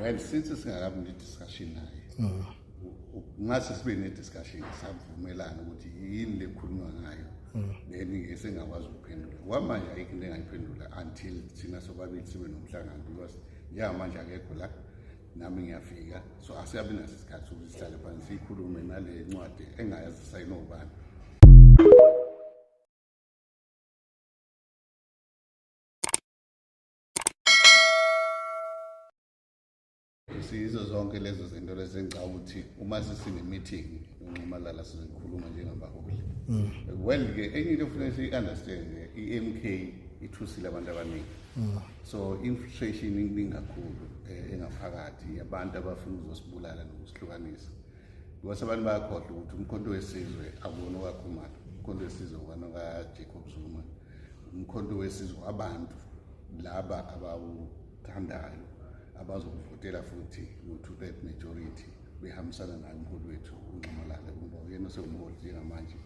Well, since singakabi ne-discussion naye, ngase sibe ne-discussion, savumelana ukuthi yini lekhulunywa ngayo, then-ke sengakwazi ukuphendula. Kwamanje ayikho into engayiphendula until thina sobabili sibe nomhlangano, because njengamanje akekho la, nami ngiyafika, so asikabi naso isikhathi sokuthi sihlale phansi siyikhulume nale ncwadi engayazi sayinobani. Siyizo zonke lezo zinto lezi engicabanga ukuthi uma sesine-meeting noNxamalala sizoyikhuluma njengabaholi. Well-ke, enye into ofuneka siyi-understand, i-MK ithusile abantu abaningi, so infiltration iningi kakhulu engaphakathi yabantu abafuna ukuzosibulala nokusihlukanisa, because abantu bayakhohlwa ukuthi uMkhonto weSizwe akuwona okaKhumalo, uMkhonto weSizwe uwona kaJacob Zuma, uMkhonto weSizwe abantu laba abawuthandayo abazokuvotela futhi ngo-two-third majority behambisana naye umholi wethu uNxamalala, ngoba uyena osewumholi njengamanje.